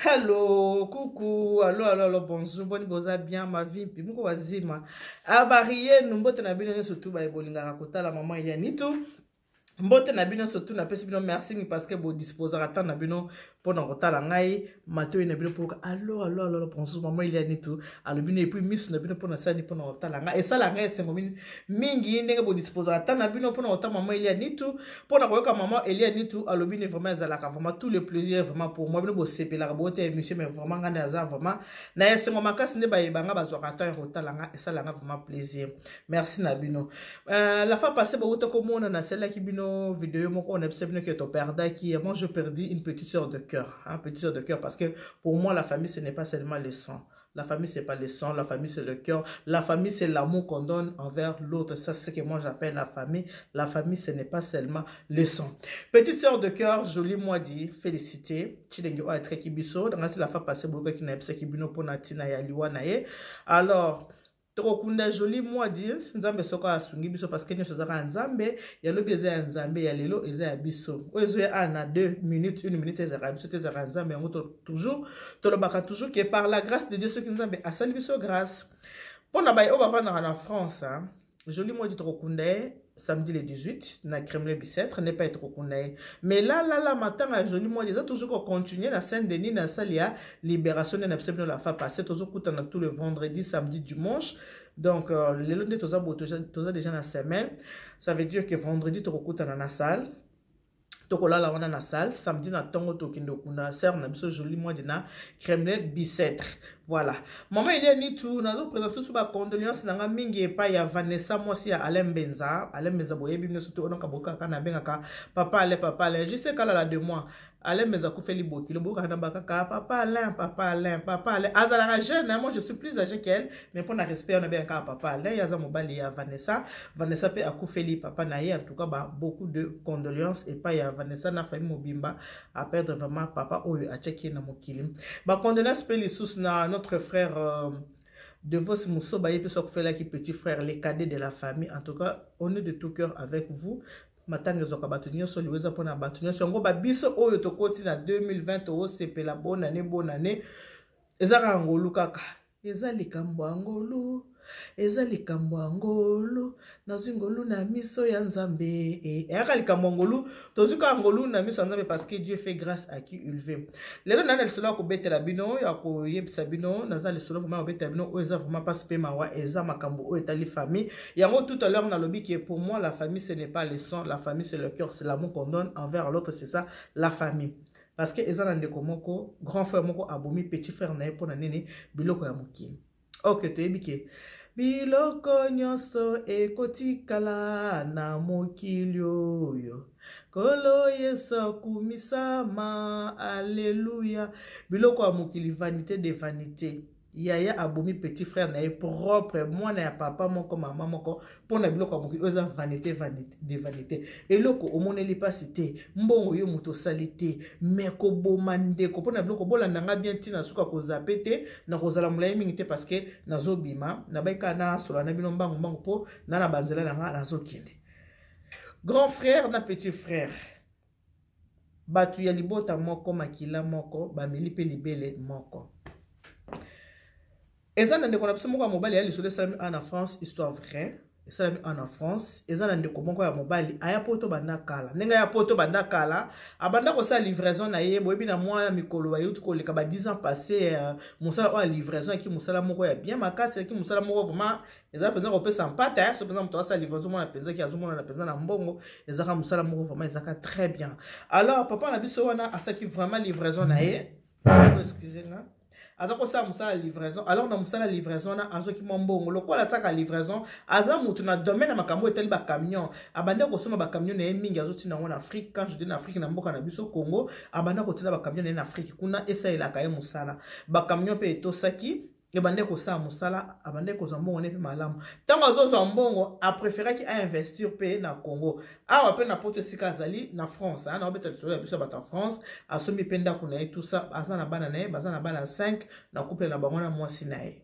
Hello, coucou, allo, allo, allo, bonjour, boni boza bien, ma vie, mpi moko wazima. Habari yenu, mbote na bino nyonso tu baye bolingaka kotala maman Eliane Nitu. Mbote na bino surtout, napesi bino merci mingi parce que bodisposaka temps na bino mpona kotala ngai, matoi na bino mpo allo, allo, allo, bonjour, maman Eliane Nitu alobi et puis miso na bino mpona sani mpona kotala ngai. Esala ngai esengo mingi ndenge bodisposaka temps na bino mpona kotala maman Eliane Nitu, mpona koyoka maman Eliane Nitu alobi ni. Vraiment ezalaka vraiment tout le plaisir vraiment pour moi. Bino bosepelaka bote émission, mais vraiment ngai naza vraiment na esengo makasi nde bayebanga bazwaka temps ya kotala ngai. Esalanga vraiment plaisir, merci na bino. La fois passée bouta komona nasalaki bino vidéo moko, on a bino que toperdaki. Moi, je perdis une petite sœur de cœur, hein, petite sœur de cœur, parce que pour moi, la famille, ce n'est pas seulement le sang. La famille, c'est pas le sang, la famille, c'est le cœur. La famille, c'est l'amour qu'on donne envers l'autre. Ça, c'est ce que moi j'appelle la famille. La famille, ce n'est pas seulement le sang. Petite sœur de cœur, Jolie Mwadi, félicité. Chilengi oyo atikaki biso. Donc, c'est la fois passée, beaucoup qui n'a pas bino pona tina ya liwa na ye. Alors, tokokunda Jolie Mwadi, Nzambe soko asungi biso, parce que nyonso ezaka ya Nzambe. Ya lobi eza ya Nzambe, ya lelo eza ya biso. Oyo ezoya a na 2 minutes, 1 minute, ezalaka ya biso te, ezalaka ya Nzambe. Yango toujours tolobaka toujours que par la grâce de Dieu, soki Nzambe asali biso grâce. Mpo na baye oyo bavandaka na France, Jolie Mwadi tokokunda ye samedi le 18 na Kremlin Bicêtre nde pa tokokunda ye. Mais là là là, matanga ya Jolie Mwadi eza toujours kocontinue na Saint Denis, na salle ya Libération, nde na biso bino la fois passée. Tozokutana tout le vendredi, samedi, dimanche. Donc lelo nde toza boye, toza déjà na semaine. Ça veut dire que vendredi tokokutana na salle, tokolala wana na salle. Samedi na ntongo tokende okunda sœur na biso Jolie Mwadi na Kremlin Bicêtre. Voilà, mama Eliane Nitu nazoprésente so bacondoléance na nga mingi epai ya Vanessa, mwasi ya Alain Mbenza. Alain Mbenza boyebi nyonso te, onaka bokaka nabengaka papa Alain, papa Alain juste kalala de moi. Alain Mbenza akufeli bokilo, bokaka na bakaka papa Alain, papa Alain, papa Alain. Azalaka jeune, hein? Moi, je suis plus âgé qu'elle, mais mpona respect wana abengaka papa Alain. Ye aza mobali ya Vanessa. Vanessa mpe akufeli papa na ye. En tout cas, ba beaucoup de condoléances epai ya Vanessa na famille mobimba aperdre vraiment papa oyo atiaki ye na mokili. Bacondoléance mpe lisusu na notre frère Devos Musoba, ye mpe so akufelaki petit frère, le cadet de la famille. En tout cas, on est de tout cœur avec vous. Matanga ezwaka bato nyonso, liwa eza mpona bato nyonso. Yango babiso oyo tokoti na 2020, toosepela bonane, bonane eza kaka ngolu, kaka eza likambo ya ngolu, eza likambo ya ngolu. Nazwi ngolu na miso ya Nzambe. Eyaka likambo ya ngolu, tozwi kaka ngolu na miso ya Nzambe, parce que Dieu fait grâce à qui il veut. Lelo naa na lisolo ya kobetela bino, ya koyebisa bino. Naza lisolo vraiment ya kobetela bino oyo eza vraiment mpasi mpe mawa. Eza makambo oyo etali famille. Yango tout à l'heure nalobi que pour moi, la famille, ce n'est pas le sang. La famille, c'est le cœur, c'est l'amour qu'on donne envers l'autre, c'est ça la famille. Parce que eza na ndeko moko, grand frère moko abomi petit frère na ye. Mpo na nini? Biloko ya mokili. Ok, toyebi ke biloko nyonso ekotikala na mokili oyo. Nkolo Yesu akumisama, alleluya. Biloko ya mokili, vanité de vanité. Yaya abomi petit frère na ye propre, mwana ya papa moko, mama moko, mpona biloko ya mokili oyo eza vanité, vanité de vanité. Eloko omoneli mpasi te, mbongo yo moto osali te, mais koboma ndeko mpona biloko. Bolanda nga bien ntina suka, kozape te, na kozala molai mingi te, parce que nazobima, nabai kaka nasola na bino mbangu mbangu mpo na banzela na nga nazokende. Grand frère na petit frère, bato ya libota moko, makila moko, bameli mpe libele moko. Eza na ndeko na biso moko ya mobali ya lisolo esalami awa na France, histoire vraie esalami awa na France. Eza na ndeko moko ya mobali aya poto banda kala. Ndenge aya poto banda kala, abanda kosala livraison na ye. Boyebi na mwa mikolo bayuti koleka ba 10 ans passé, mosala oyo ya livraison eki mosala moko ya bien makasi, eki mosala moko vraiment eza mpenza kopesa mpata. So mpenza moto asala livraison, mwana mpenza ki azomonana mpenza na mbongo, ezaka mosala moko vraiment ezaka très bien. Alors papa na biso wana asalaki vraiment livraison na ye, excusez nga, aza kosala mosala ya livraison. Alors na mosala ya livraison wana azwaki mwa mbongo. Lokola asalaka livraison, aza motu na domaine ya makambo etali bacamion, abandi kosomba bacamion na ye mingi, azotinda yango na Afrique. Quand je dis na Afrique, na mboka na biso Congo. Abanda kotinda bacamion na ye na Afrique kuna, esalelaka ye mosala. Bacamion mpe etosaki, ebandeki kosala mosala, abandeki kozwa mbongo ne mpe malamu. Ntango azozwa mbongo, apréféraki ainvestir mpe na Congo awa mpe na poto esika azali na France. Naobeta lisolo ya biso ya bato ya France. Asombi mpe ndako na ye, tout ça, aza na bana na ye, baza na bana 5 na couple na bango na mwasi na ye.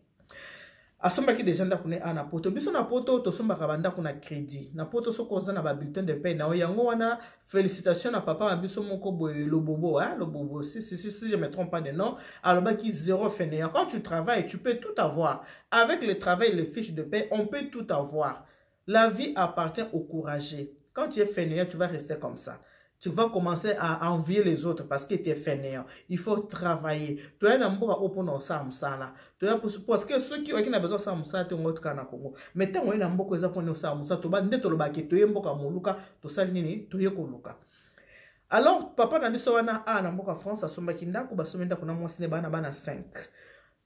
Asombaki deja ndako ne a na poto. Biso na poto tosombaka bandako na crédit. Na poto soki oza na babulletin de paie na yo, yango wana félicitation na papa na biso moko boye, Lobobo, hein? Lobobo, si, si, si, si je me trompe pas de nom, alobaki zéro fainéant. Quand tu travailles, tu peux tout avoir. Avec le travail, les fiches de paie, on peut tout avoir. La vie appartient aux courageux. Quand tu es fainéant, tu vas rester comme ça. Tu vas commencer à envier les autres parce que tu es fainéant. Il faut travailler. Toya na mboka oyo mpona osala mosala. Toya parce que soki oyaki na besoin osala mosala te, ngo otikala na Congo. Mais ntango oye na mboka, eza mpona osala mosala. Toba nde tolobaki toye mboka moluka, tosali nini? Toye koluka. Alors papa na biso wana a na mboka France asombaki ndako, basombi ndako na mwasi ne bana, bana 5.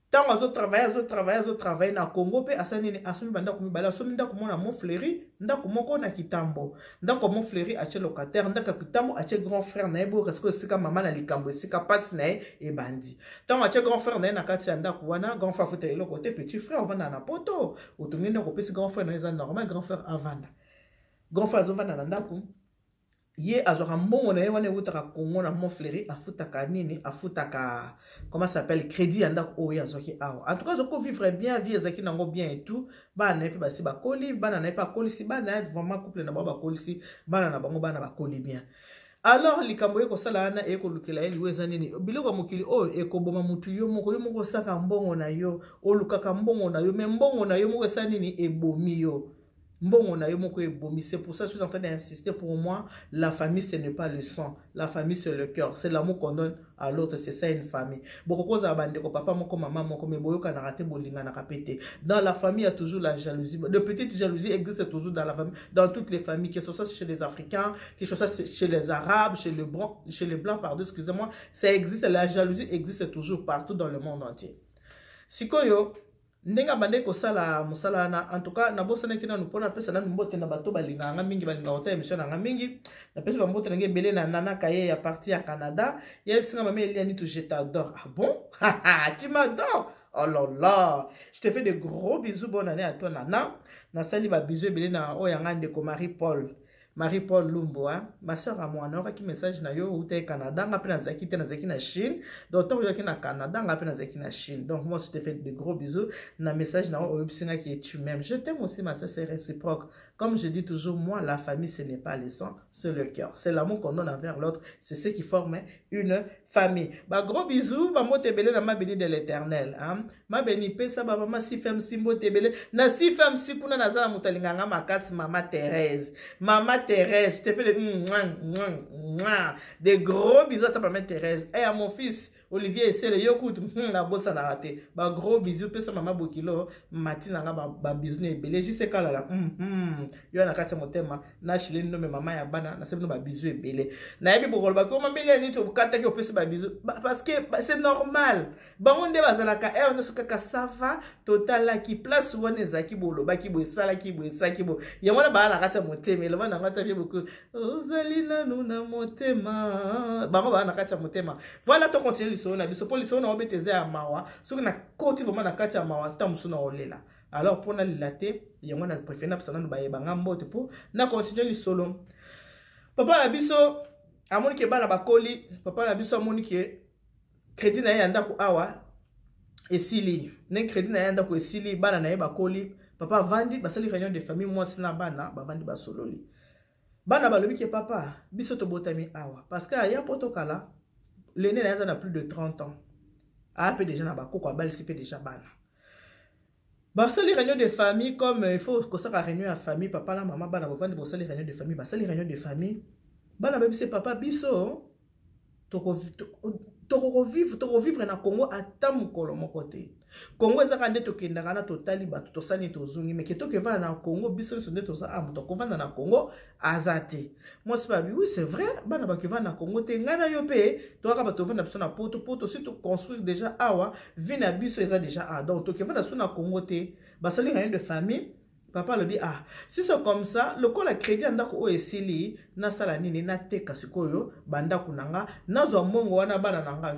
Ntango azotravaille, azotravaille, azotravaille na Congo mpe asali nini? Asombi bandako mibale. Asombi ndako moko na Montfleury, ndako moko na Kitambo. Ndako ya Montfleury atie locataire, ndako ya Kitambo atie grand frère na ye. Boyoka sikoyo esika mama na likambo, esika mpasi na ye ebandi. Ntango atie grand frère na ye na kati ya ndako wana, grand frère afuta eloko te. Petit frère ovanda na poto, otongi ndako, opesi grand frère na ye, eza normal grand frère avanda. Grand frère azovanda na ndako, ye azwaka mbongo na ye wana ewutaka Congo na Montfleury, afutaka nini? Afutaka, comment ça s'appelle, crédit ya ndako oyo azwaki awa. En tout cas azoki vivre bien, vie ezalaki nango bien et tout. Bana na ye mpe basi bakoli, bana na ye mpe akolisi bana ye vraiment, couple na bango bakolisi bana na bango, bana bakoli bien. Alors likambo ye kosala wana eye kolukela ye liwa eza nini? Biloko ya mokili oyo ekoboma mutu. Yo moko, yo moko osaka mbongo na yo, olukaka mbongo na yo, mais mbongo na yo moko esala nini? Ebomi yo. Mbongo na yo moko ebomi. C'est pour ça que je suis en train d'insister. Pour moi, la famille, ce n'est pas le sang. La famille, c'est le cœur, c'est l'amour qu'on donne à l'autre. C'est ça une famille. Bokokozala bandeko, papa moko, mama moko, mais boyokanaka te, bolinganaka pe te. Dans la famille, il y a toujours la jalousie. De petites jalousies existent toujours dans la famille, dans toutes les familles, que ce soit chez les Africains, que ce soit chez les Arabes, chez les Blancs, chez les Blancs, pardon, excusez-moi. Ça existe, la jalousie existe toujours partout dans le monde entier. Sikoyo ndenge abandaki kosala mosala wana, en tout cas nabosanaki nanu mpona napesa nanu mbote na bato balingaka nga mingi, balingaka kotala émission na nga mingi. Napesi bambote na ngai ebele na Nana Kaye ya parti ya Canada. Yebisinga: "Mama Eliani tu, je t'adore." Ah bon, tu m'adores? Oh là là, je te fais de gros bisous, bonne année à toi Nana. Nasali babisous ebele na oyo yanga ndeko Marie Paul, Marie-Paul Lumbo, hein? Ma soeur à moi, naokaki message na yo outa Canada, nga mpe nazalaki te, nazalaki na Chine. Donc ntango ozalaki na Canada, nga mpe nazalaki na Chine. Donc moi, je te fais de gros bisous na message na yo oyebisi nga que tu m'aimes. Je t'aime aussi, ma soeur, c'est réciproque. Comme je dis toujours, moi, la famille, ce n'est pas le sang, c'est le cœur. C'est l'amour qu'on donne envers l'autre, c'est ce qui forme une famille. Ba gros bisous, ba mbote ebele na ma béni de l'Éternel, hein? Ma béni pesa ba mama sifem si mbote ebele. Na sifem si kuna naza na moto alinganga makasi, mama Thérèse. Mama Thérèse, je te fais de gros bisous à ta maman Thérèse. Et à mon fils Olivier Esele, yo kutu nabosanaka te. Ba gros bisous pesa mama Bokilo, mati na nga ba bisous na ebele. Jise kalala. Yo na kati ya motema na Chile nome mama ya bana na sebino ba bisous ebele. Nayebi bokoloba ko mama Eliani to kataki opesi ba bisous parce que c'est normal. Bango nde bazalaka heure nyonso kaka ça va, totalaki place wana ezalaki, bolobaki boye, esalaki boye, esalaki boye. Yango wana baa na kati ya motema. Eloba nango ata beaucoup, ozali nanu na motema, bango baa na kati ya motema. Voilà, tocontinue lisolo na biso, mpo lisolo na obeta eza ya mawa. Soki nakoti vraiment na kati ya mawa, ntango mosusu na olela. Alors mpo nalela te, yango na préféré napesa nanu bayebanga mbote mpo na continue lisolo. Papa na biso amoni ke bana bakoli. Papa na biso amoni ke crédit na ye ya ndako awa esili. Ndenge crédit na ye ya ndako esili, bana na ye bakoli, papa avandi, basali réunion de famille, mwasi na bana bavandi, basololi. Bana balobi ke: "Papa, biso tobotami awa." Parce que aya mpo tokala, l'aîné na ye aza na plus de 30 ans, aya mpe déjà na bakoko, abalisi mpe déjà bana. Basali réunion de famille comme il faut kosala réunion ya famille. Papa na mama, bana bovandi, bosali réunion de famille. Basali réunion de famille, bana bayebisi papa: "Biso tokokovivre, tokovivre na Congo ata mokolo moko te. Congo ezaka nde tokendaka na totali bato, tosali, tozongi. Meke tokevanda na Congo, biso nyonso nde toza a moto akovanda na Congo aza te." Mwasi babi: "Oui, c'est vrai, bana bakevanda na Congo te. Ngai na yo mpe toyaka bato tovanda biso na poto, po tosi toconstruire déjà awa, vie na biso eza déjà awa, donc tokevanda so na Congo te." Basali réunion de famille. Papa alobi: "Ah, si c'est comme ça, lokola crédit ya ndako oyo esili, nasala nini? Nateka sikoyo bandako na nga, nazwa mbongo wana, bana na nga,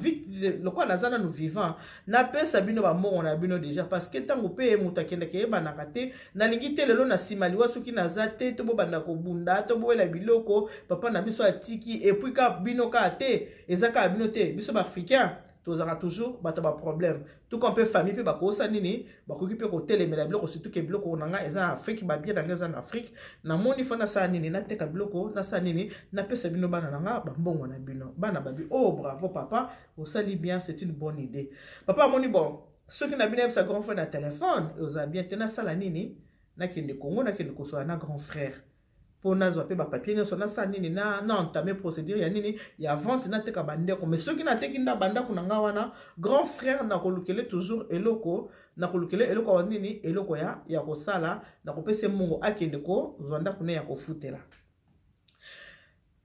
lokola naza nanu vivant, napesa bino bambongo na bino déjà, parce que ntango mpe moto akendaka eyebanaka te. Nalingi te lelo na nsima liwa, soki naza te, to bobanda kobunda, to bowela biloko papa na biso atiki. Et puis ka bino kaka te, eza kaka bino te, biso baafricain." Tozalaka toujours bato ya baproblème, tout comme mpe famille mpe bakosa nini, bakoki mpe kotelemela biloko, surtout ke biloko na ngai eza na Afrique, babiens na ngai eza na Afrique. Namoni faut nasala nini? Nateka biloko, nasala nini? Napesa bino bana na nga bambongo na bino. Bana babi: "Oh, bravo papa, osali bien, c'est une bonne idée." Papa amoni: "Bon, soki na bino yebisa grand frère na telefone, ozala bien te. Nasala nini? Nakende Congo, nakende kosola na grand frère mpo nazwa mpe bapapier nyonso. Nasala nini? Na entame procédure ya nini, ya vente, nateka bandeko. Mais soki nateki nda bandako na nga wana, grand frère nakolukele toujours eloko, nakolukele eloko ya nini, eloko ya kosala. Nakopesa mbongo, akende kozwa ndako ne ya kofutela."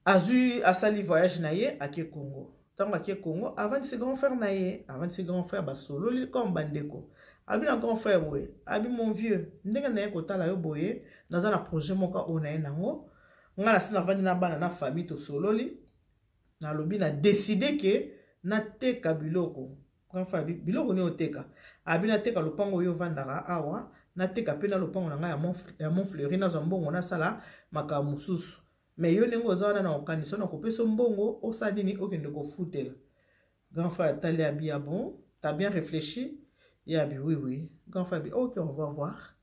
Azwi, asali voyage na ye, ake Congo. Ntango ake Congo, avandisi grand frère na ye, avandisi grand frère, basololi comme bandeko. Abi na grand frère boye, abi: "Mon vieux, ndenge na ye kotala yo boye, naza na projet moko oyo na ye nango. Ngai nasi navandi na bana na famille, tosololi, nalobi na décide ke nateka biloko." Grand frère abi: "Biloko nini oteka?" Abi: "Nateka lopango oyo ovandaka awa, nateka mpe na lopango na ngai ya Montfleury, nazwa mbongo, nasala makambo mosusu. Mais yo ndenge oza wana, na kokanisa na kopesa mbongo, osala nini? Okende kofutela." Grand frère atali, abi: "Ah bon, t'as bien réfléchi?" Ye abi: Oui." Grand frère abi: "Ok, on va voir."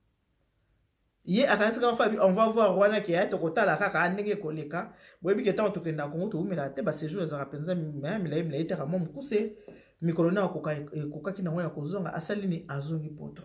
Ye akanisi grand frère abi: "On va voir" wana ke ya tokotala kaka ndenge ekoleka. Boyebi ke ntango tokende na Kongo, towumela te, baséjour ezalaka mpenza milai milai te, mwa mokuse. Mikolo na ekokaki nango ya kozonga, asali nini? Azongi Poto.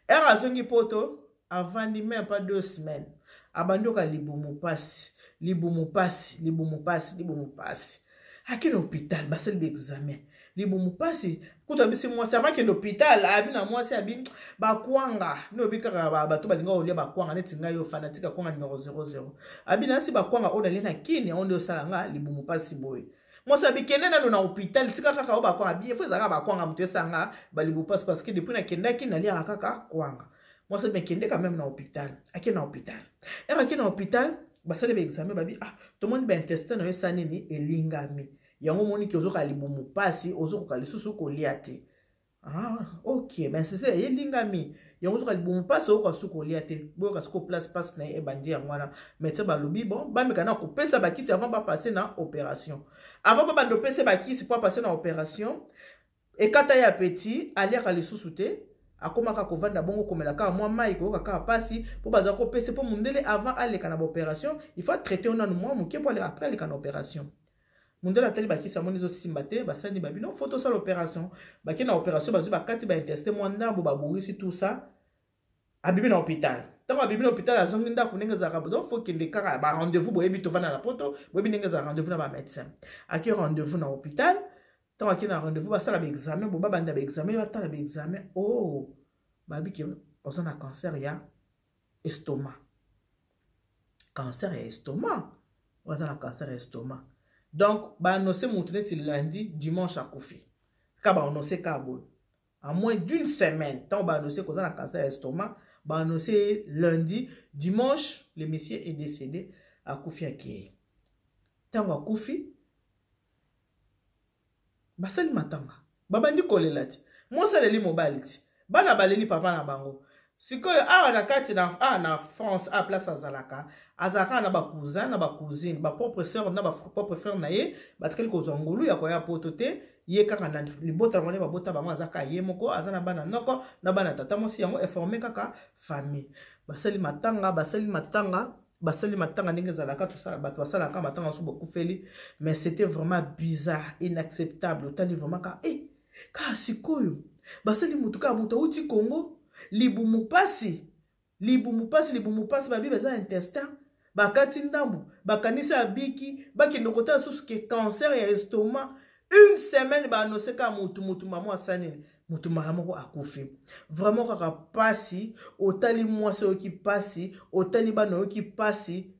Ere azongi Poto, avandi même pas 2 semaines, abandi oka libumu pasi, libumu pasi, libumu pasi, libumu pasi. Akende hôpital, basali baexamen, libumu pasi. Kutu abisi mwasi, avant akende hôpital, abi na mwasi, abi: "Bakwanga nde obi kaka bato balinga kolia bakwanga neti ngai oyo fanatique akwanga numero 00." Abi: "Nasi bakwanga oyo nalie na Kini, yango nde osala nga libumu pasi boye." Mwasi abi: "Kende nano na hôpital, tika kaka oyo bakwanga." Abi: "Efo ezalaka bakwanga moto esanga balibumu pasi, parce que depuis nakendaki, naliaka kaka kwanga." Mwasi abi: "Kende quand même na hôpital." Ake na hôpital. Ere ake na hôpital, basali baexamen, babi: "Ah, tomoni baintestin na yo esa nini? Elingami. Yango omoniki ozoka libumu pasi, ozokoka lisusu kolia te." "Ah, ok, mais c'est elingami, yango ozoka libumu pasi, oyoka suku kolia te." Boyoka siko place pasi na ye ebandi yango wana. Médecin balobi: "Bon, bameka na kopesa bakisi avant bapasse na opération." Avant babanda opesa bakisi mpo apasse na opération, ekata ye appétit, aliaka lisusu te, akomaka kovanda bongo, komela kaka mwa mai, koyoka kaka mpasi, mpo baza kopesa, mpo mondele avant aleka na baopération, il faut traiter yo nanu mwa moke mpo après aleka na opération. Mondele atali bakisi, amoni ezosimba te. Basali babino: "Faut tosala opération." Bakei na opération, bazwi, bakati baintestin mwa ndambo, babongisi tout ça. Abimi na hôpital. Ntango abimi na hôpital, azongi ndako. Ndenge ezalaka, donc faut kende kaka barendez-vous. Boyebi, tovanda na Poto, boyebi ndenge ezala rendez-vous na bamédecin. Ake rendez-vous na hôpital. Ntango ake na rendez-vous, basala baexamen, bo babanda baexamen, batala baexamen, oh, babi ke oza na cancer ya estomac, cancer ya estomac, oza na cancer ya estomac. Donc baannonce motu neti lundi, dimanche akufi. Ka baannonce ka boye, en moins d'une semaine, ntango baannonce koza na cancer ya estomac, baannonce lundi, dimanche le monsieur est décédé, akufi, akei. Ntango akufi, basali matanga, babandi kolela ti mwasi aleli mobali, ti bana baleli papa na bango. Sikoyo awa na kati na awa na France, awa place azalaka, azalaka na bacousin na bacousine, bapropre sœur na bapropre frère na ye batikali kozwa ngolu ya koya Poto te. Ye kaka na libota bango nde babota bango, aza kaka ye moko, aza na bana noko na bana tata mwasi, yango eforme kaka famille. Basali matanga, basali matanga, basali matanga ndenge ezalaka, tosala bato basalaka matanga nyonso bokufeli. Mais c'était vraiment bizarre, inacceptable. Otali vraiment ka eh, kaka sikoyo basali motu kaka, moto awuti Congo, libumu pasi, libumu pasi, libumu pasi, babi baza intestin, bakati ndambu, bakanisi abiki, bakende kotala susu ke cancer ya estomac. Une semaine baannonce kaka motu, motu mama asali nini? Motu mbala moko akufi. Vraiment kaka pasi. Otali mwasi, oyoki pasi, otali bana, oyoki pasi.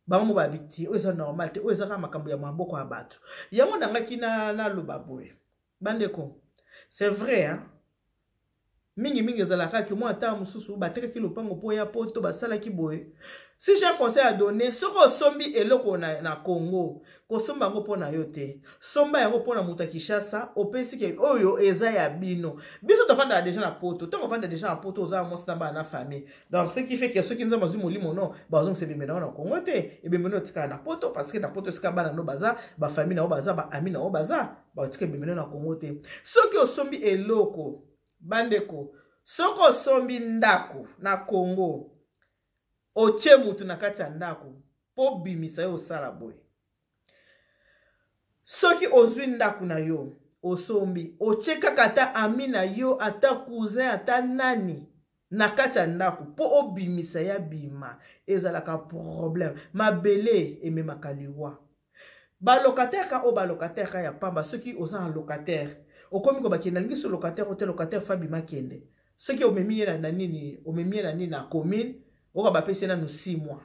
Bango mo babi te, oyo eza normal te, oyo eza kaka makambo ya maboko ya bato. Yango nangaki naloba boye, bandeko, c'est vrai, hein? Mingimingi ezalaka ke mwa ata mosusu batekaki lopango mpo ya Poto, basalaki boye. Si j'ai un conseil à donner, soki osombi eloko na Congo, kosomba yango mpo na yo te. Somba yango mpo na moto ya Kinshasa, opesi ke oyo eza ya bino. Biso tofandaka deja na poto. Ntango ofanda deja na poto, oza mwasi na bana na famille. Donc ce qui fait que soki Nzambe azwi molimo no, bazongisa ebembe na yo na Congo te. Ebembe no etikala na poto parce que na poto esika bana no baza, ba famille na yo baza, ba amis na yo baza, batika ebembe no na Congo te. Soki osombi eloko, bandeko, soki osombi ndako na Congo, otie mutu na kati ya ndako mpo bimisa yo osala boye. Soki ozwi ndako na yo osombi, otie kaka ata ami na yo, ata cousin, ata nani na kati ya ndako mpo obimisa ya bima, ezalaka problème. Mabele ememaka liwa. Balocataire ka oyo balocataire ka ya pamba, soki oza na locataire okomi kobakende, nalingi so locataire ote locataire fa bima kende. Soki omemi ye na nini, omemi ye na nini na commune, oka bapesi ye nanu 6 mois.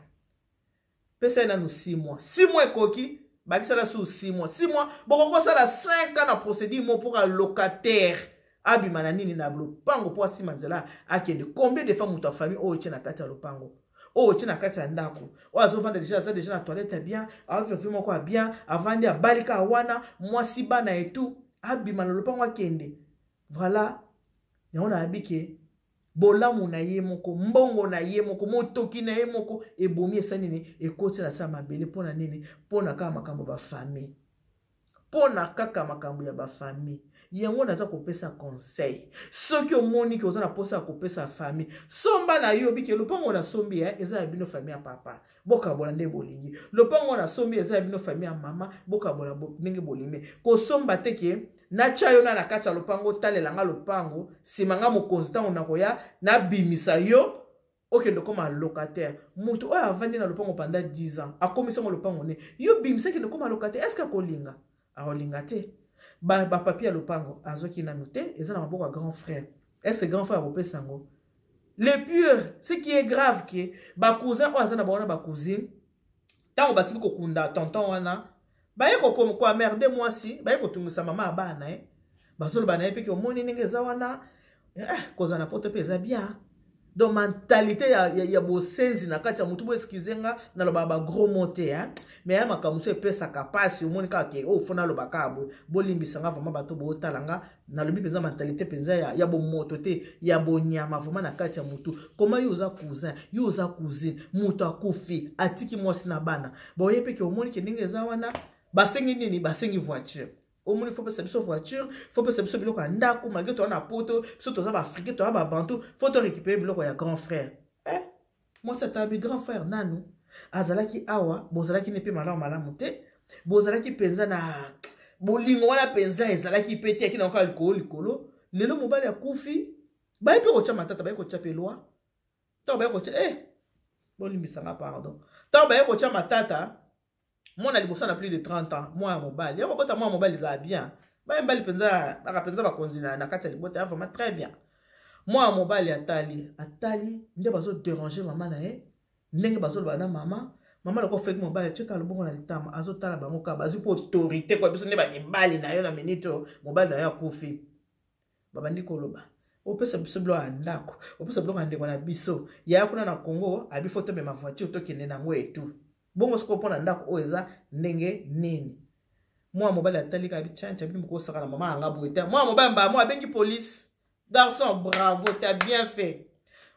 Pesa ye nanu 6 mois. 6 mois ekoki, bakisala su 6 mois. 6 mois, bokoki kosala 5 ans na procédure moko mpo ka locataire abima na nini na lopango mpo asima nzela akende. Combien de fois moto ya famille oyo otie na kati ya lopango, oyo otie na kati ya ndako, oyo azovanda deja, aza deja na toilette ya bien, aovevi moko ya bien, avandi abali kaka wana, mwasi bana etu, abima na lopango akende. Voilà, yango nayebi ke bolamu na ye moko, mbongo na ye moko, motoki na ye moko ebomi esali nini, ekoti na sa mabele. Mpo na nini? Mpo na kaka makambo ya bafamille, mpo na kaka makambo ya bafamille. Yango naza kopesa conseil, soki omoni ke oza na posa ya kopesa famille, somba na yo bike lopango nasombi eza ya bino famille ya papa, bokabola nde bolingi. Lopango nasombi eza ya bino famille ya mama, bokabola ndenge bolingi. Kosomba te ke natya yo na kati ya lopango, otalela nga lopango, nsima nga mokonzi ntango nakoya nabimisa yo okende okoma locataire. Moto oyo avandi na lopango pendant 10 ans akomisi yango lopango ne yo bimisa akende okoma locataire, est ce que akolinga? Akolinga te. Bapapier ya lopango azwaki nanu te, eza na maboko ya grand frère. Est ce que grand frère akopesa yango? Le pire, ce qui est grave, ke bacousin oyo aza na bango na bacousine, ntango basili kokunda tonton wana, baye koamerde mwasi, baye kotungisa mama ya bana na ye, bazoloba na ye mpe ke omoni ndenge eza wana, kozala na poto mpe eza bien. Donc mentalité ya bosenzi na kati ya motu. Bo excuse nga, nalobaka ba gros mot te, hein? Mais ya makambo mosusu epesaka mpasi, omoni kaka ke oyo fo naloba kaka boye. Bolimbisa nga vraiment, bato bootala nga, nalobi mpenza mentalité mpenza ya bomoto te, ya bonyama vraiment na kati ya motu. Koma yo oza cousin, yo oza cousine, moto akufi atiki mwasi na bana, boye mpe ke omoni ke ndenge eza wana, basengi nini? Basengi voiture. Omoni, fo pesa biso voiture, fo pesa biso biloko ya ndako, malgré toza na poto, biso toza baafricain, toza babantu, fo to récupérer biloko ya grand frère. Mwasi atabi grand frère nanu azalaki awa, bozalaki ne mpe malamu malamu te, bozalaki mpenza na bolingo wana mpenza ezalaki mpe te, akina kaka likolo likolo. Lelo mobali akufi, baye mpe kotya matata, baye kotya mpe loi. Ntango baye kotya, bolimbisanga, pardon, ntango baye kotya matata, mwana liboso na plus de 30 ans, mwana mobali ya kobota, mwana mobali ezala bien, baye mibali mpenza baka mpenza bakonzi na kati ya libota ya vraiment très bien. Mwana mobali atali, atali nde bazoderange mama na ye, ndenge bazoloba na mama. Mama lokola feki mobali, atieka lobongo na litama, azotala bango kaka, bazwi mpo autorité kwa biso nde bamibali na yo na minute oyo mobali na yo akufi. Babandi koloba, opesa biso biloko ya ndako, opesa biloko ya ndeko na biso yaya kuna na Congo, abi fo tomema voiture tokende nango etu bongo. Sikoyo mpo na ndako oyo eza ndenge nini? Mwana mobali atali kaka, bichancha bino bokosaka na mama yanga boye te. Mwana mobali mbamo abengi police. Garçon, bravo, t'as bien fait.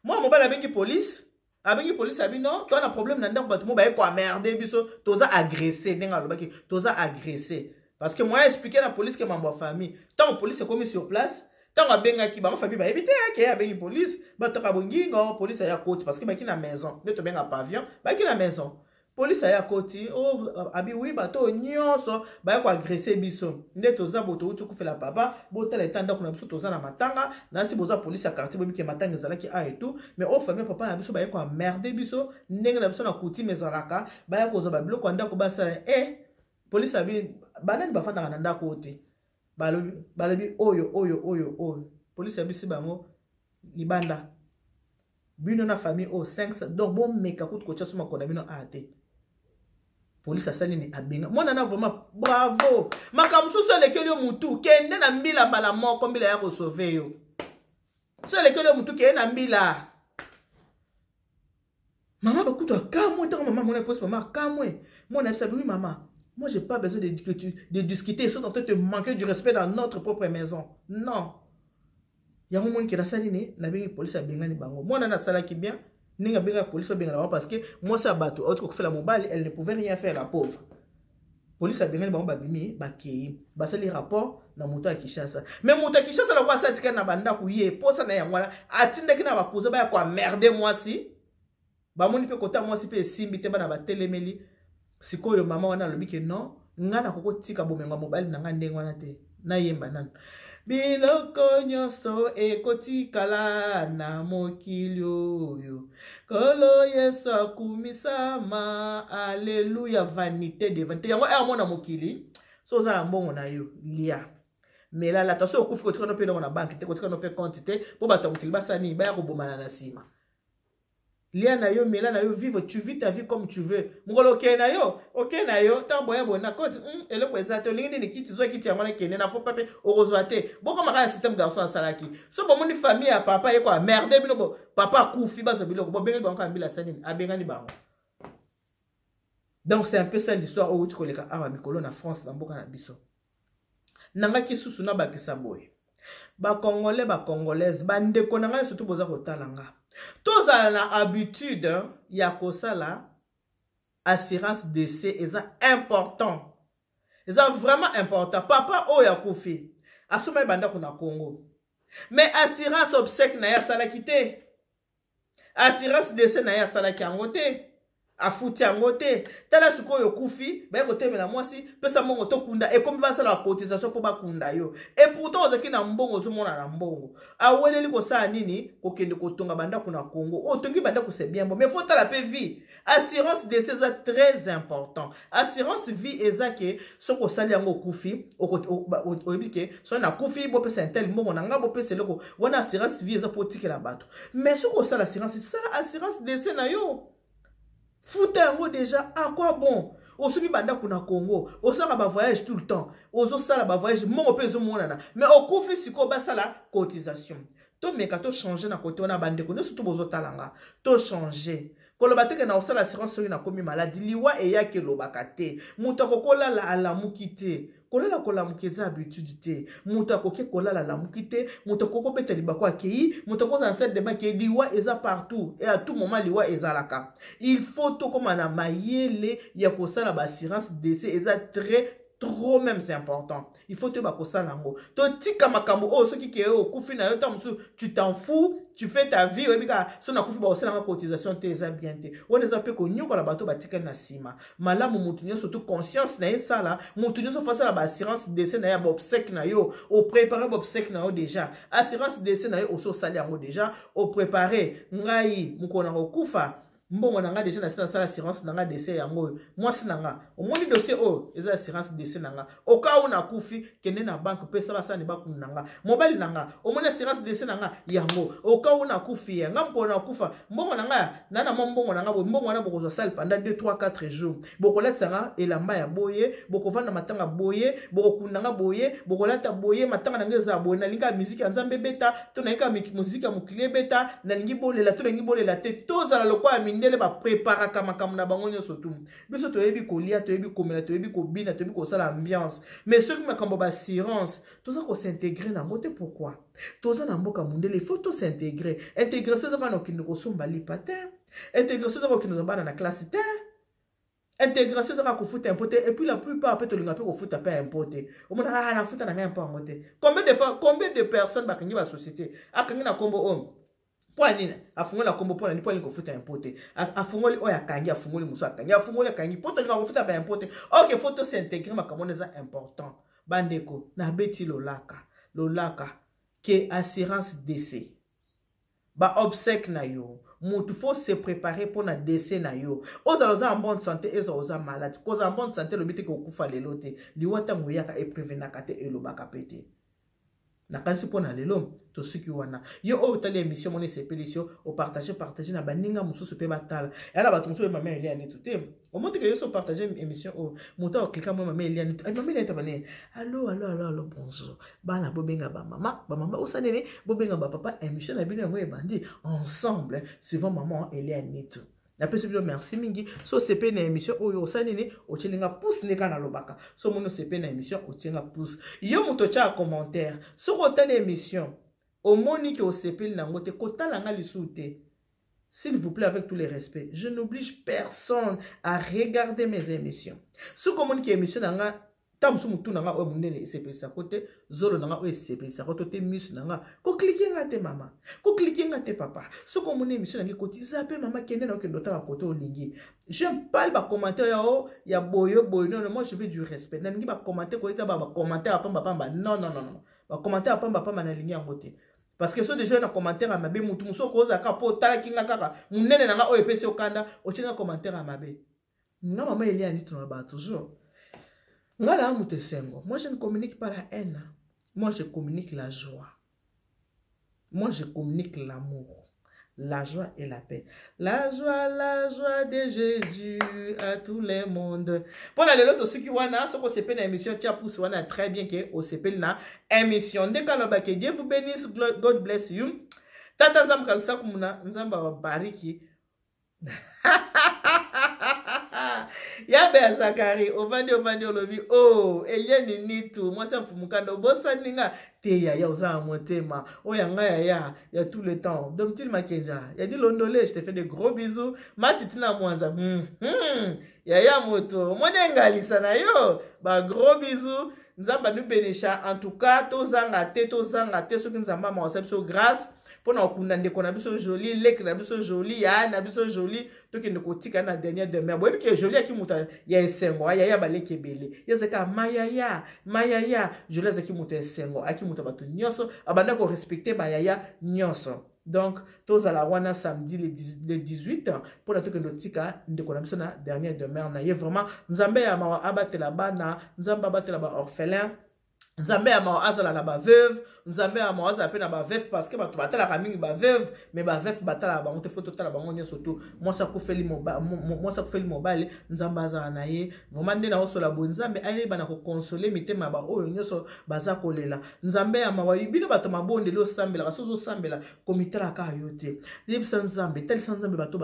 Mwana mobali abengi police, abengi police, abi non, toza na problème na ndako, bato mo baye koamerde biso, toza agressé. Ndenge alobaki toza agressé, parce que moyen expliquer na police ke mambo ya famille. Ntango police ekomi sur place, ntango abengaki bango, famille bayebi te ke abengi police, batoka bongingo. Police aya koti parce que baki na maison nde tobenga pavillon, baki na maison. Police aya koti, oh, abi wi, bato oyo nyonso baya koagresse biso nde toza bo touti kufela papa, botala eta ndako na biso, toza na matanga nasi, boza police ya quartier, boyebi ke matanga ezalaki a et tout, mais oyo famille papa na biso baye koamerde biso ndenge na biso na coutume ezalaka, baya kozwa babiloko ya ndako basala. Police abi banani bafandaka na ndako oyo te? Balobi oyo, oyo, oyo, oyo. Police abisi bango libanda, bino na famille oyo 5, donc bomeka kutu kotia so makolo na bino a te. Polise asali nini? Abenga mwana na vraiment bravo. Makambo mosusu elekeli yo mutu, kende na mbila mbala moko, mbila ya kosauve yo. So elekeli yo mutu, kende na mbila. Mama bakutu akamwe ntango mama amona poste, mama akamwe. Mwana ayebisa, oui mama, moi j'ai pas besoin de discuter, ils sont en train de te manquer du respect dans notre propre maison. Non, yango moni ke nasali nini? Nabengi polisi, abengani bango. Mwana nasalaki bien ndenge abengaka polisi babengana bango, parce que mwasi ya bato auti kokufela mobali, elle ne pouvait rien faire, la pauvre. Polisi abengani bango, babimi, bakei, basali rapport na moto ya Kinshasa. Mais moto ya Kinshasa lokola asala tikali na bandako ye posa na yango wana, atindaki na bakuza baya koemmerder mwasi. Bamoni mpe kota mwasi mpe esimbi te, bana batelemeli. Sikoyo mama wana alobi ke non, ngai nakoki kotika bomengo ya mobali na ngai ndenge wana te. Nayemba nanu: biloko nyonso ekotikala na mokili oyo, Nkolo Yesu akumisama, aleluya. Vanité de vanité, yango ere mona mokili. So oza na mbongo na yo, lia, mela, lata. So okufi, kotika no mpe eloko na banque te, kotika no mpe compte te, mpo bato ya mokili basala nini? Baya kobomana na nsima. Lia na yo, mela na yo, vivre, tu vis ta vie comme tu veux. Mokolo okende na yo, okende na yo, ntango boya boye na compte, eloko eza te. Olingi nini? Kiti, zwa kiti yango na kende na fo pape, okozwa te. Bokoma kaka système garçon asalaki. So bomoni famille ya papa ye koemmerder bino bo, papa akufi, bazwa biloko, bobengeli bango kaka mbila. Asali nini? Abengani bango. Donc c'est un peu ça l'histoire oyo outi koleka awa mikolo na France, na mboka na biso. Nangaki susu nabakisa boye: Bacongolais, Bacongolaise, bandeko na ngai, surtout boza kotala nga, tozala na habitude ya kosala assurance décès. Eza important, eza vraiment important. Papa oyo akufi, asomaki bandako na Congo, mais assurance obsèque na ye asalaki te, assurance décès na ye asalaki yango te, afuti yango te. Tala sikoyo, okufi, baye kotemela mwasi: pesa mbongo tokunda. Ekomi basala bacotisation mpo bakunda yo, et pourtant ozalaki na mbongo, ozomona na mbongo. Aweleli kosala nini? Kokende kotonga bandako na Congo. Oyo otongi bandako, c'est bien bon, mais faut tala mpe vie. Assurance décès eza très important. Assurance vie eza ke soki osali yango, okufi, oyebi ke soki nakufi, bopesa un tel mbongo na nga, bopesa eloko wana. Assurance vie eza mpo otikela bato. Mais soki osala assurance, sala assurance décès na yo, futa yango déjà. À quoi bon osomi bandako na Congo, osalaka bavoyage tout le temps, ozosala bavoyage, mbongo mpe ezomonana, mais okufi sikoyo, basala cotisation? Tomeka tochange na kote wana. Bandeko nyonso to bozotala nga, tochange koloba teke na kosala assurance soki nakomi maladi. Liwa eyaki, elobaka te. Moto akokolala, alamuki te. Kolala, kolamuka eza habitude te. Moto akoki kolala, alamuki te. Moto akoki kobeta libako, akei. Moto akozala na salle de bain, akei. Liwa eza partout et à tout moment liwa ezalaka. Il faut tokóma na mayele ya kosala baassurance décès. Eza très trop même, c'est important, il faut toyeba kosala yango. Totika makambo oyo soki ke okufi na yo, ntango mosusu tu t'en fous, tu fais ta vie, oyebi kaka so nakufi bakosalanga cotisation te. Eza bien te. Wana eza mpe konyokola bato batikali na nsima. Malamu motu nyonso to conscience na ye esala, motu nyonso faut asala baassurance décès na ye, baobsèque na yo. Oprépare baobsèque na yo déjà, assurance décès na yo oso osali yango déjà, oprépare: ngai mokolo na kokufa, mbongo na nga déjà nasi nasala assurance na nga décès, yango oyo. Mwasi na nga, omoni dossier oyo eza assurance décès na nga, au cas où nakufi, kende na banque, pesa basani bakunda nga. Mobali na nga, omoni assurance décès na nga, yango, au cas où nakufi, ye nga mokolo nakufa, mbongo na nga na na mwa mbongo na nga boye, mbongo wana bokozwa sale pendant 2 3 4 jours, bokolatisa nga elamba ya boye, bokovanda matanga boye, bokokunda nga boye, bokolata boye, matanga na nga eza boye, nalingi ya miziki ya Nzambe ebeta to nalingi ya moziki ya mokili ebeta, nalingi bolela to nalingi bolela te. Tozala lokola mindele, bapreparaka makambo na bango nyonso tu. Biso toyebi kolia, toyebi komela, toyebi kobina, toyebi kosala ambiance, mais soki makambo baassurance, toza kos'intégrer nango te. Pourquoi? Toza na mboka mondele, il faut tos'intégrer. Intégration eza kaka na kokende kosomba lipa te. Intégration eza kokende kozwa bana na classe te. Intégration eza kaka kofuta impôt te. Et puis la plupart mpe tolinga mpe kofuta mpe impôt te. Omonaka: ah, nafuta na ngai impôt yango te. Combien de fois, combien de personnes bakangi basociété, akangi na nkombo oyo mpo ya nini? Afungoli na nkombo mpo na nini? Mpo alingi kofuta impôt te. Afungoli oyo, akangi, afungoli mosusu, akangi, afungoli, akangi, mpo tolinga kofuta baimpôt te. Ok, faut tos'intégrer makambo wana, eza important. Bandeko, nabeti lolaka lolaka ke assurance décès, baobsèque na yo, motu faut se préparer mpona décès na yo. Ozala oza en bonne santé, ezala oza malade, kozala en bonne santé elobi te ke okufa lelo te. Liwa ntango eyaka, eprévenaka te, elobaka mpe te. Nakanisi mpo na lelo tosuki wana. Yo oyo otali émission, moni esepelisi yo, opartage, partage na baninga mosusu mpe batala. Eya na bato mosusu oyo mama Elia Nitu te. Omoni teke yo so opartage émission oyo, moto akoklika mwa mama Elia Nitu, mama Elia Nitu bane: allo, allo, allo, allo, bonjour bana, bobenga bamama, bamama osa nini, bobenga bapapa, émission na bino yango ebandi ensemble suivant maman Elia Nitu. Napesi bino merci mingi. So osepeli na émission oyo, osali nini? Otieli nga pouce. Nde kaka nalobaka, so omoni osepeli na émission, otie nga pouce. Yo moto otyaka commentaire, soki otali émission, omoni ke osepeli nango te, kotala nga lisusu te, s'il vous plaît. Avec tous les respects, je n'oblige personne à regarder mes émissions. Soki omoni ke émission na nga, ntango mosusu motu na nga oyo monene esepelisako te, zolo na nga oyo esepelisako to te, miso na nga, kocliquer nga te mama, kocliquer nga te papa. Soki omoni émission na nga ekoti, zappe mama, kende na okende otala kote olingi. J'aime pas bacommentaire ya o ya boyo boyo. Non, non, moi je veux du respect. Nalingi bacommentaire koyeta bacommentaire ya pamba pamba. Non, non, non, non, bacommentaire ya pamba pamba, nalingi yango te, parce que so déjà na commentaire ya mabe, mutu mosusu okozala kaka mpo otalaki nga kaka monene na nga oyo epesi okanda, otie nga commentaire ya mabe. Nga mama Elia Nito na toujours, nga na moto esengo. Moi, je ne communique pas la haine. Moi, je communique la joie. Moi, je communique l'amour, la joie et la paix. La joie, la joie de Jésus à tous les mondes. Mpona lelo tosuki wana. Soki osepeli na émission, tia pouce wana, très bien ke osepeli na émission. Nde kaloba ke Dieu vous bénisse, God bless you. Tata Nzambe kalusaku muna, Nzambe awabariki. Ya be ya Zakari, ovandi, ovandi, olobi o oh, Eliane Nitu, mwasi ya mfumukanda, obosani nga te yaya, oza na motema oyo ya nga yaya ya tout le temps. Domtile Makenja ya di Londole, je te fais de gros bisous. Matiti na Mwanza, yaya moto omoni engalisa na yo, ba gros bisous. Nzambe amibenisha. En tout cas, tozanga te, tozanga te. Soki Nzambe amawasa biso grâce mpona kokunda ndeko na biso Joli, leki na biso Joli, ya na biso Joli, tokende kotika na dernière demeure. Boyebi ke Joli aki moto ya esengo, ayaya baleki ebele, ye azalaki mayaya mayaya. Joli azalaki moto ya esengo, ayaki moto ya bato nyonso, abanda korespecter bayaya nyonso. Donc tozala wana samedi le 18 mpona tokende kotika ndeko na biso na dernière demeure na ye. Vraiment, Nzambe ya mawa abatela bana, Nzambe abatela baorphelin, Nzambe ya mawa azala na baveuve, Nzambe ya mawa azala mpe na baveuve, parce que bato batalaka mingi baveuve, mais baveuve batalaka bango te. Faut totala bango nyonso tu. Mwasi akufeli mobali, Nzambe azala na ye. Vraiment, nde naosola boye, Nzambe ayeba na koconsoler mitema ya baoyo nyonso baza kolela. Nzambe ya mawa, bino bato mabondeli, osambelaka, so ozosambela, komitalaka yo te. Yebisa Nzambe, talisa Nzambe bato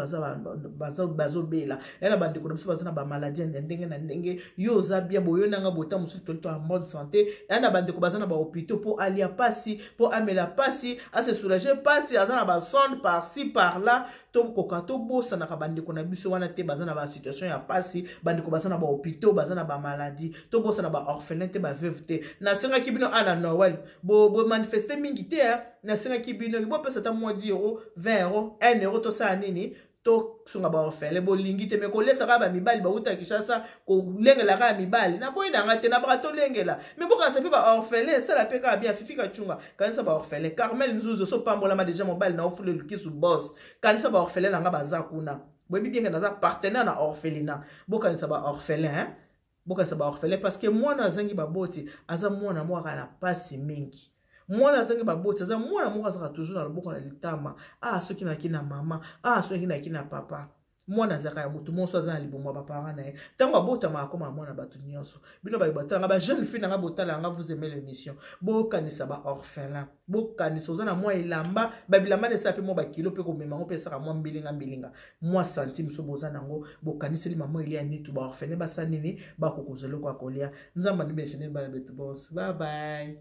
bazobela ya na bandeko na biso baza na bamaladi ya ndenge na ndenge. Yo oza bien boyo nanga bota mosusu toli to en bonne santé. Ya na bandeko baza na bahôpitaux, mpo alia pasi, mpo amela pasi, ase soulager pasi, aza na basonde par-ci par-là. Tokoka tobosanaka bandeko na biso wana te, baza na basituation ya pasi, bandeko baza na bahôpitaux, baza na bamaladi. Tobosana baorphelin te, baveuve te. Nasengaki bino ana Noël, bomanifester mingi te. Nasengaki bino bopesa ata mwa 10 euro, 20 euro, 1 euro, tosala nini? Tosunga baorphelin. Bolingi te, me kolesa kaka bamibali bauta Kinshasa, kolengela kaka mibali. Naboyi nanga te, nabaka tolengela, me bokanisa mpe baorphelin, esala mpe kaka bien. Fifi Kacunga, kanisa baorphelin. Carmel Nzuzu, osopambolama deja, mobali na ofule lukisu bos. Kanisa baorphelin nanga baza kuna. Boyebi bien ke naza partenaire na orphelinat. Bokanisa baorphelin, hein? Bokanisa baorphelin, parce que mwana azangi baboti aza mwana moko aka na pasi mingi. Mwana azangi baboti aza mwana moko azalaka toujours na loboko na litama. Ah, soki naki na mama, ah, soki naki na papa. Mwana azalaka ya motu nyonso aza na libumu ya baparent na ye. Ntango abotama, akóma mwana bato nyonso. Bino baye botalanga, bajeune fille nanga botalanga, vous aimez l'émission, bokanisa baorphelin. Bokanisa, oza na mwa elamba, babilamba na esala mpe mwa bakilo mpe komema yango mpe esaka mwa mbilinga mbilinga, mwa centime so boza nango, bokaniseli mama Elia Nitu, baorphelin basala nini? Bakokozwa eloko ya kolia. Nzambe anibesheneli bana betu bos. Bye bye.